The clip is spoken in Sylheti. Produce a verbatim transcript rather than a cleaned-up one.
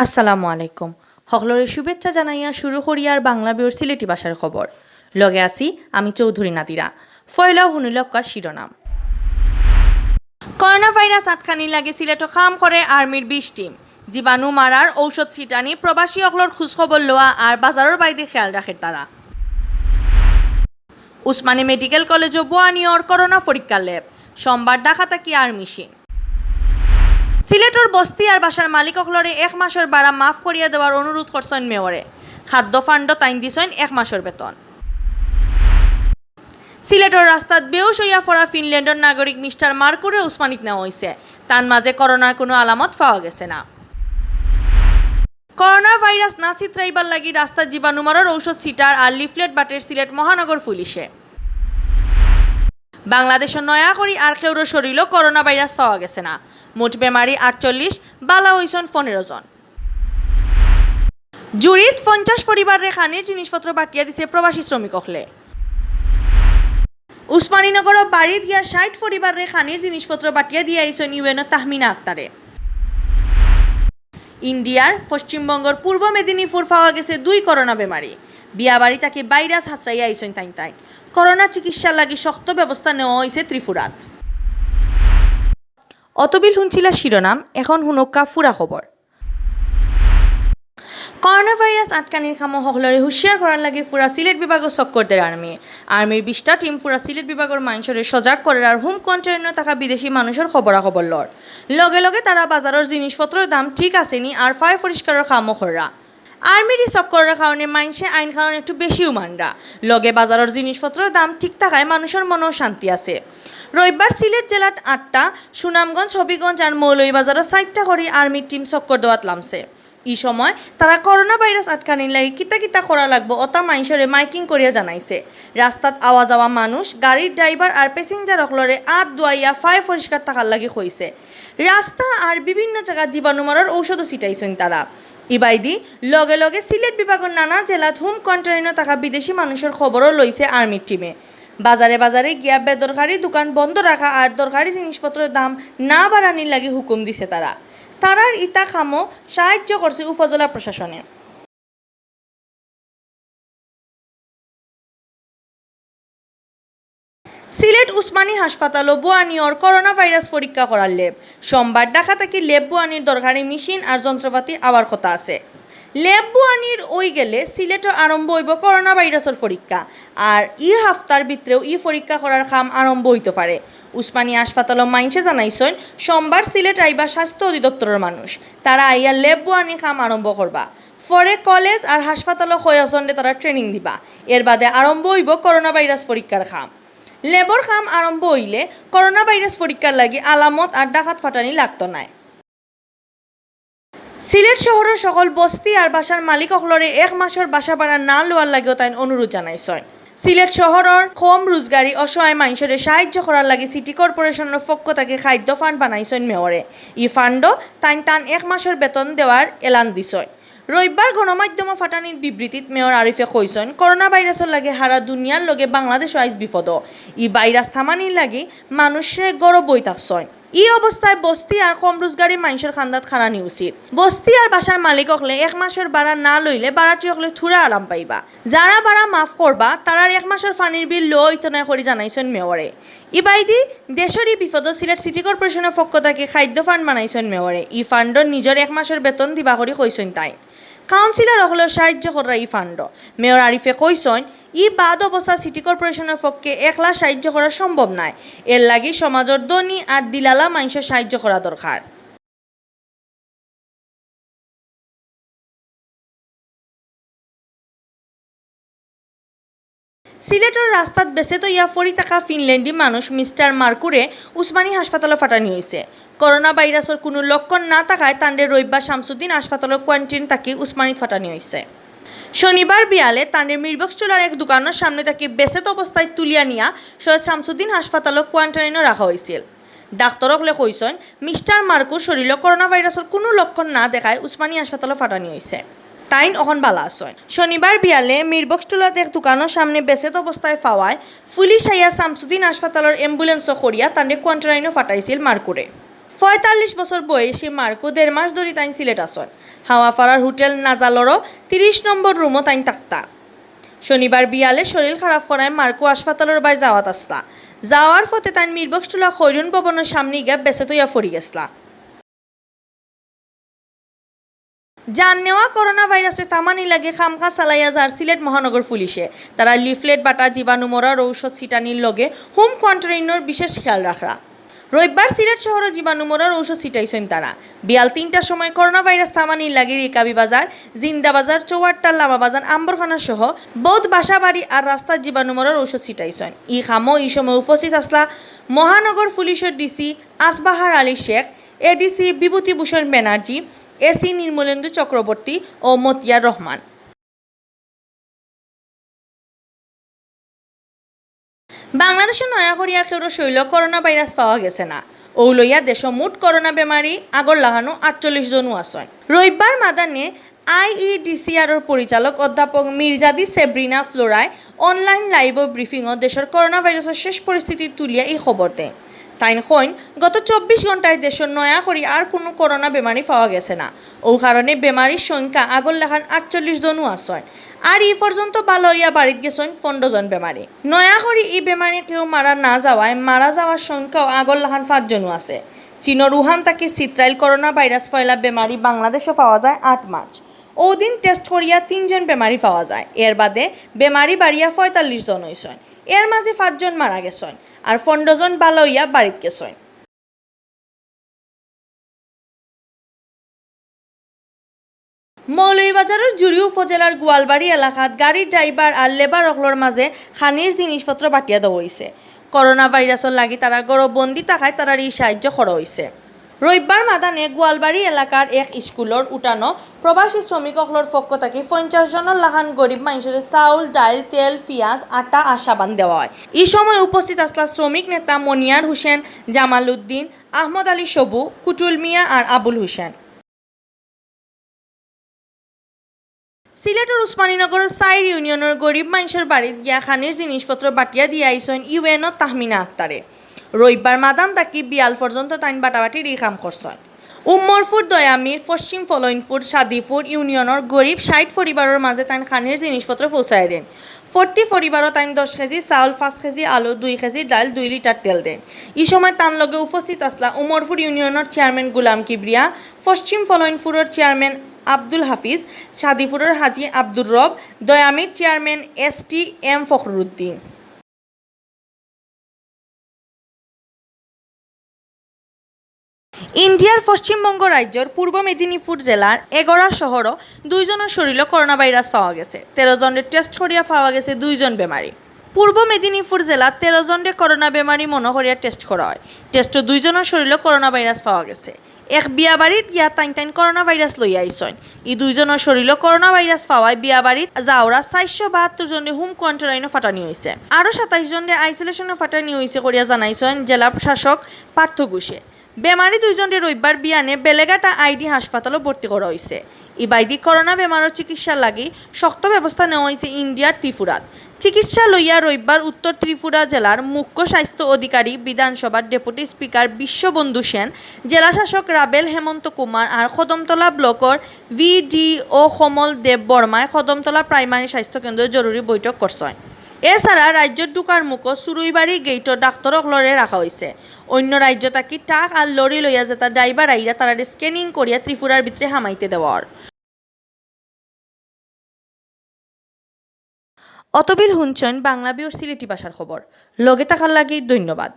আসসালামু আলাইকুম। হকলরে শুভেচ্ছা জানাইয়া শুরু করিয়ার বাংলা বিউর সিলেটি ভাষার খবর। লগে আছি আমি চৌধুরী নাদিরা। ফয়লাও হুনিলক্কা শিরোনাম। করোনা ভাইরাস আটকানির লাগি সিলেটো কাম করে আর্মির বিশ টিম। জীবাণু মারার ঔষধ ছিটানি, প্রবাসী অকলর খোঁজখবর লওয়া আর বাজারর বাইদি খেয়াল রাখের তারা। উসমানী মেডিকেল কলেজো বওয়ানিওর করোনা পরীক্ষা ল্যাব। সোমবার ঢাকা থাকি আর মেশিন। সিলেটর বস্তি আর বাসার মালিক অকলরে এক মাসর ভাড়া মাফ করিয়া দেওয়ার অনুরোধ করছইন মেয়রে। খাদ্য ফান্ডো তাইন দিছইন এক মাসর বেতন। সিলেটর রাস্তাত বেহুশ অইয়া পড়া ফিনল্যান্ডর নাগরিক মিস্টার মার্কুরে উসমানিত নেওয়া অইছে। তান মাঝে করোনার কুনু আলামত পাওয়া গেছে না। করোনা ভাইরাস না ছিতরাইবার লাগি রাস্তাত জীবাণুমারর ঔষধ ছিটার আর লিফলেট বাটের সিলেট মহানগর পুলিশে। বাংলাদেশো নয়া করি আর কেউরর শরীলো করোনা ভাইরাস পাওয়া গেছে না। মোট বেমারি আটচল্লিশ, বালা অইছইন পনেরো জন। জুড়িত পঞ্চাশ পরিবাররে খানির জিনিসপত্র বাটিয়া দিছে প্রবাসী শ্রমিক অকলে। উসমানীনগরো বাড়িত গিয়া ষাইট পরিবাররে খানির জিনিসপত্র বাটিয়া দিয়া আইছইন ইউএনও তাহমিনা আক্তারে। ইন্ডিয়ার পশ্চিমবঙ্গর পূর্ব মেদিনীপুর পাওয়া গেছে দুই করোনা বেমারি। বিয়াবাড়ি থাকি ভাইরাস হাছরাইয়া আইছইন তাইন তাইন। করোনা চিকিৎসার লাগি শক্ত ব্যবস্থা নেওয়া অইছে ত্রিপুরাত। অতবিল হুনছিলা শিরোনাম, এখন হুনউক্কা পুরা খবর। করোনা ভাইরাস আটকানির কামো হকলরে হুঁশিয়ার করার লাগি পুরা সিলেট বিভাগো চক্কর দের আর্মি। আর্মির বিশটা টিম পুরা সিলেট বিভাগর মানষরে সজাগ করের আর হোম কোয়ারেন্টাইনো থাকা বিদেশি মানষর খবরাখবর লর। লগে লগে তারা বাজারর জিনিসপত্রর দাম ঠিক আছে নি আর ফায় পরিষ্কারর কামও কররা। আর্মির ই চক্করর কারণে মানষে আইন কানুন একটু বেশিউ মানরা। লগে বাজারর জিনিসপত্রর দাম ঠিক থাকায় মানষর মনও শান্তি আছে। রবিবার সিলেট জেলাত আটটা, সুনামগঞ্জ, হবিগঞ্জ আর মৌলভীবাজারো চাইরটা করি আর্মির টিম চক্কর দেওয়াত লামছে। ই সময় তারা করোনা ভাইরাস আটকানির লাগি কিতা কিতা করা লাগবো অতা মানষরে মাইকিং করিয়া জানাইছে। রাস্তাত আওয়া যাওয়া মানুষ, গাড়ির ড্রাইভার আর প্যাসেঞ্জার অকলরে আত ধুয়াইয়া ফায় পরিষ্কার থাকার লাগি কইছে। রাস্তা আর বিভিন্ন জাগাত জীবাণুমারর ঔষধও ছিটাইছইন তারা। ইবায়দি লগে লগে সিলেট বিভাগর নানা জেলাত হোম কোয়ারেন্টাইনো থাকা বিদেশি মানষর খবরও লইছে আর্মির টিমে। বাজারে বাজারে গিয়া বেদরকারি দোকান বন্ধ রাখা আর দরকারি জিনিসপত্রর দাম না বাড়ানির লাগি হুকুম দিছে তারা। তারার ইতা কামো সাহায্য করছে উপজেলা প্রশাসনে। সিলেট উসমানী হাসপাতালো বওয়ানিওর করোনা ভাইরাস পরীক্ষা করার ল্যাব। সোমবার ঢাকা থাকি ল্যাব বওয়ানির দরকারি মেশিন আর যন্ত্রপাতি আওয়ার কথা আছে। ল্যাব বওয়ানির অইগেলে সিলেটো আরম্ভ অইবো করোনা ভাইরাসর পরীক্ষা। আর ই হাফতার ভিতরেউ ই পরীক্ষা করার কাম আরম্ভ অইতো পারে। উসমানী হাসপাতালো মানষে জানাইছইন, সোমবার সিলেট আইবা স্বাস্থ্য অধিদপ্তরর মানুষ। তারা আইয়া ল্যাব বওয়ানি কাম আরম্ভ করবা। পরে কলেজ আর হাসপাতালো কয়েকজনরে তারা ট্রেনিং দিবা। এরবাদে আরম্ভ অইবো করোনা ভাইরাস পরীক্ষার কাম। ল্যাবর কাম আরম্ভ অইলে করোনা ভাইরাস পরীক্ষার লাগি আলামত আর ঢাকাত ফাটানি লাগতো নায়। সিলেট শহরর সকল বস্তি আর বাসার মালিক অকলরে এক মাসর বাসা ভাড়া না লওয়ার লাগিও তাইন অনুরোধ জানাইছইন। সিলেট শহরর কম রোজগারি অসহায় মানষরে সাহায্য করার লাগি সিটি কর্পোরেশনর পক্ষ থাকি খাদ্য ফান্ড বানাইছইন মেয়রে। ই ফান্ডো তাইন তান এক মাসর বেতন দেওয়ার এলান দিছইন। রবিবার গণমাধ্যমো ফাটানির বিবৃতিত মেয়র আরিফে কইছইন, করোনা ভাইরাসর লাগি হারা দুনিয়ার লগে বাংলাদেশও আইজ বিপদো। ই ভাইরাস থামানির লাগি মানষরে ঘরো বই থাকছইন। ই অবস্থায় বস্তি আর কম রোজগারি মানষর কান্দাত খাড়ানি উচিত। বস্তি আর বাসার মালিক অকলে এক মাসর ভাড়া না লইলে ভাড়াটি অকলে থুড়া আরাম পাইবা। যারা ভাড়া মাফ করবা, তারার এক মাসর পানির বিল লো অইতো নায় করি জানাইছইন মেয়রে। ইবায়দি দেশর ই বিপদো সিলেট সিটি কর্পোরেশনর পক্ষ থাকি খাদ্য ফান্ড বানাইছইন মেয়রে। ই ফান্ডো নিজর এক মাসর বেতন দিবা করি কইছইন তাইন। কাউন্সিলর অকলেও সাহায্য কররা ই ফান্ডো। মেয়র আরিফে কইছইন, ই বাদ অবস্থা সিটি কর্পোরেশনর পক্ষে একলা সাহায্য করা সম্ভব নায়। এর লাগি সমাজর ধনী আর দিলালা মানষর সাহায্য করা দরকার। সিলেটর রাস্তাত বেছেত অইয়া পড়ি থাকা ফিনল্যান্ডি মানুষ মিস্টার মার্কুরে উসমানী হাসপাতালো ফাটানি অইছে। করোনা ভাইরাসর কুনু লক্ষণ না থাকায় তানরে রবিবার শামসুদ্দিন হাসপাতালো কোয়ারেন্টাইন থাকি উসমানীত ফাটানি অইছে। শনিবার বিয়ালে তানরে মিরবক্সটুলার এক দোকানর সামনে থাকি বেছেত অবস্থায় তুলিয়া নিয়া শহীদ শামসুদ্দিন হাসপাতালো কোয়ারেন্টাইনো রাখা অইছিল। ডাক্তর অকলে কইছইন, মিস্টার মার্কুর শরীলো করোনা ভাইরাসর কুনু লক্ষণ না দেখায় উসমানী হাসপাতালো ফাটানি অইছে। তাইন অখন বালা আছইন। শনিবার বিয়ালে মিরবক্সটুলাত এক দোকানর সামনে বেছেত অবস্থায় পাওয়ায় পুলিশ আইয়া শামসুদ্দিন হাসপাতালর অ্যাম্বুলেন্সো করিয়া তানরে কোয়ারেন্টাইনো ফাটাইছিল মার্কুরে। পঁয়তাল্লিশ বছর বয়সী মার্কো দেড় মাস ধরি তাইন সিলেট আছইন। হাওয়াপাড়ার হোটেল নাজালরো তিরিশ নম্বর রুমো তাইন থাকতা। শনিবার বিয়ালে শরীর খারাপ করায় মার্কো হাসপাতালর বায় যাওয়াত আছলা। যাওয়ার পথে তাইন মিরবক্সটুলা খৈরুন ভবনর সামনে গিয়া বেছে তইয়া পড়ি গেছলা। জাননেওয়া করোনা ভাইরাসে থামানির লাগি কাম-কাজ চালাইয়া যার সিলেট মহানগর পুলিশে। তারা লিফলেট বাটা, জীবাণু মরার ঔষধ ছিটানির লগে হোম কোয়ারেন্টাইনর বিশেষ খেয়াল রাখরা। রবিবার সিলেট শহরো জীবাণু মরার ঔষধ ছিটাইছইন তারা। বিয়াল তিনটার সময় করোনা ভাইরাস থামানির লাগি রিকাবি বাজার, জিন্দা বাজার, চৌহাট্টা, লামা বাজার, আম্বরখানা সহ বউত বাসা বাড়ি আর রাস্তাত জীবাণু মরার ঔষধ ছিটাইছইন। ই কামো ই সময় উপস্থিত আছলা মহানগর পুলিশর ডিসি আসবাহার আলী শেখ, এডিসি বিভূতিভূষণ ব্যানার্জি, এসি নির্মলেন্দু চক্রবর্তী ও মতিয়ার রহমান। বাংলাদেশো নয়া করি আর কেউরর শরীলো করোনা ভাইরাস পাওয়া গেছে না। অউ লইয়া দেশো মোট করোনা বেমারি আগর লাখানো আটচল্লিশ জনউ আছইন। রবিবার মাদানে আইইডিসিআরর পরিচালক অধ্যাপক মির্জাদি সেব্রিনা ফ্লোরায় অনলাইন লাইভ ব্রিফিংও দেশর করোনা ভাইরাসর শেষ পরিস্থিতি তুলিয়া ই খবর দেইন। তাইন কইন, গত চব্বিশ ঘন্টায় দেশো নয়া করি আর কুনু করোনা বেমারি পাওয়া গেছে না। অউ কারণে বেমারির সংখ্যা আগর লাখান আটচল্লিশ জনউ আছইন। আর ই পর্যন্ত ভালা অইয়া বাড়িত গেছইন পনরো জন বেমারি। নয়া করি ই বেমারি কেউ মারা না যাওয়ায় মারা যাওয়ার সংখ্যাও আগর লাখান পাঁচ জনউ আছে। চীনর উহান থাকি চিত্রাইল করোনা ভাইরাস পয়লা বেমারি বাংলাদেশো পাওয়া যায় আট মার্চ। অউ দিন টেস্ট করিয়া তিনজন বেমারি পাওয়া যায়। এর বাদে বেমারি বাড়িয়া পঁয়তাল্লিশ জন অইছইন। এর মাঝে পাঁচজন মারা গেছইন, আর পনরো জন ভালা অইয়া বাড়িত গেছইন। মৌলভীবাজারর জুড়ি উপজেলার গোয়ালবাড়ি এলাকাত গাড়ির ড্রাইভার আর লেবার অকলর মাঝে খানির জিনিসপত্র বাটিয়া দেওয়া অইছে। করোনা ভাইরাসর লাগি তারা ঘরো বন্দি থাকায় তারারে ই সাহায্য করা অইছে। রবিবার মাদানে গোয়ালবাড়ি এলাকার এক স্কুলর উঠানো প্রবাসী শ্রমিক অকলর পক্ষ থাকি পঞ্চাশ জনর লাখান গরিব মানষরে চাউল, ডাইল, তেল, পিয়াজ, আটা আর সাবান দেওয়া অয়। ই সময় উপস্থিত আছলা শ্রমিক নেতা মনিয়ার হোসেন, জামাল উদ্দিন, আহমদ আলী সবু, কুটুল মিয়া আর আবুল হোসেন। সিলেটর উসমানীনগরর চাইর ইউনিয়নর গরিব মানষর বাড়িত গিয়া খানির জিনিসপত্র বাটিয়া দিয়া আইছইন ইউএনও তাহমিনা আক্তারে। রবিবার মাদান থাকি বিয়াল পর্যন্ত তাইন বাটাবাটির ই কাম করছইন। উমরপুর দয়ামির পশ্চিম ফলইনপুর সাদিপুর ইউনিয়নর গরিব ষাইট পরিবারর মাঝে তাইন খানির জিনিসপত্র পৌঁছাইয়া দেইন। প্রতি পরিবারো তাইন দশ কেজি চাউল, পাঁচ কেজি আলু, দুই কেজি ডাইল, দুই লিটার তেল দেইন। ই সময় তান লগে উপস্থিত আছলা উমরপুর ইউনিয়নর চেয়ারম্যান গুলাম কিবরিয়া, পশ্চিম ফলইনপুরর চেয়ারম্যান আব্দুল হাফিজ, সাদিপুরর হাজি আব্দুর রব, দয়ামির চেয়ারম্যান এসটি এম ফখরুদ্দিন। ইন্ডিয়ার পশ্চিমবঙ্গ রাজ্যর পূর্ব মেদিনীপুর জেলার এগরা শহরো দুইজনর শরীলো করোনা ভাইরাস পাওয়া গেছে। তেরো জনরে টেস্ট করিয়া পাওয়া গেছে দুইজন বেমারি। পূর্ব মেদিনীপুর জেলাত তেরো জনরে করোনা বেমারি মনো করিয়া টেস্ট করা অয়। টেস্টো দুইজনর শরীলো করোনা ভাইরাস পাওয়া গেছে। এক বিয়া বাড়িত গিয়া তাইন তাইন করোনা ভাইরাস লইয়া আইছইন। ই দুইজনর শরীলো করোনা ভাইরাস পাওয়ায় বিয়া বাড়িত যাওরা চাইরশো বাহাত্তর জনরে হোম কোয়ারেন্টাইনো ফাটানি অইছে। আরও সাতাইশ জনরে আইসোলেশনো ফাটানি অইছে করিয়া জানাইছইন জেলা প্রশাসক পার্থ ঘোষে। বেমারি দুইজনরে রবিবার বিয়ানে বেলেঘাটা আইডি হাসপাতালো ভর্তি করা অইছে। ইবায়দি করোনা বেমারর চিকিৎসার লাগি শক্ত ব্যবস্থা নেওয়া অইছে ইন্ডিয়ার ত্রিপুরাত। চিকিৎসা লইয়া রবিবার উত্তর ত্রিপুরা জেলার মুখ্য স্বাস্থ্য অধিকারী, বিধানসভার ডেপুটি স্পিকার বিশ্ববন্ধু সেন, জেলা শাসক রাবেল হেমন্ত কুমার আর কদমতলা ব্লকর ভিডিও কমল দেব বর্মায় কদমতলা প্রাইমারি স্বাস্থ্য কেন্দ্রো জরুরি বৈঠক করছইন। এছাড়া রাজ্যত ঢুকার মুখো সুরুইবাড়ি গেইটো ডাক্তর অকলরে রাখা অইছে। অন্য রাজ্য থাকি ট্রাক আর লরি লইয়া যেতা ড্রাইভার আইরা তারারে স্ক্যানিং করিয়া ত্রিপুরার ভিতরে হামাইতে দেওয়া অর। অতবিল হুনছইন বাংলা ভিউর সিলেটি ভাষার খবর। লগে থাকার লাগি ধন্যবাদ।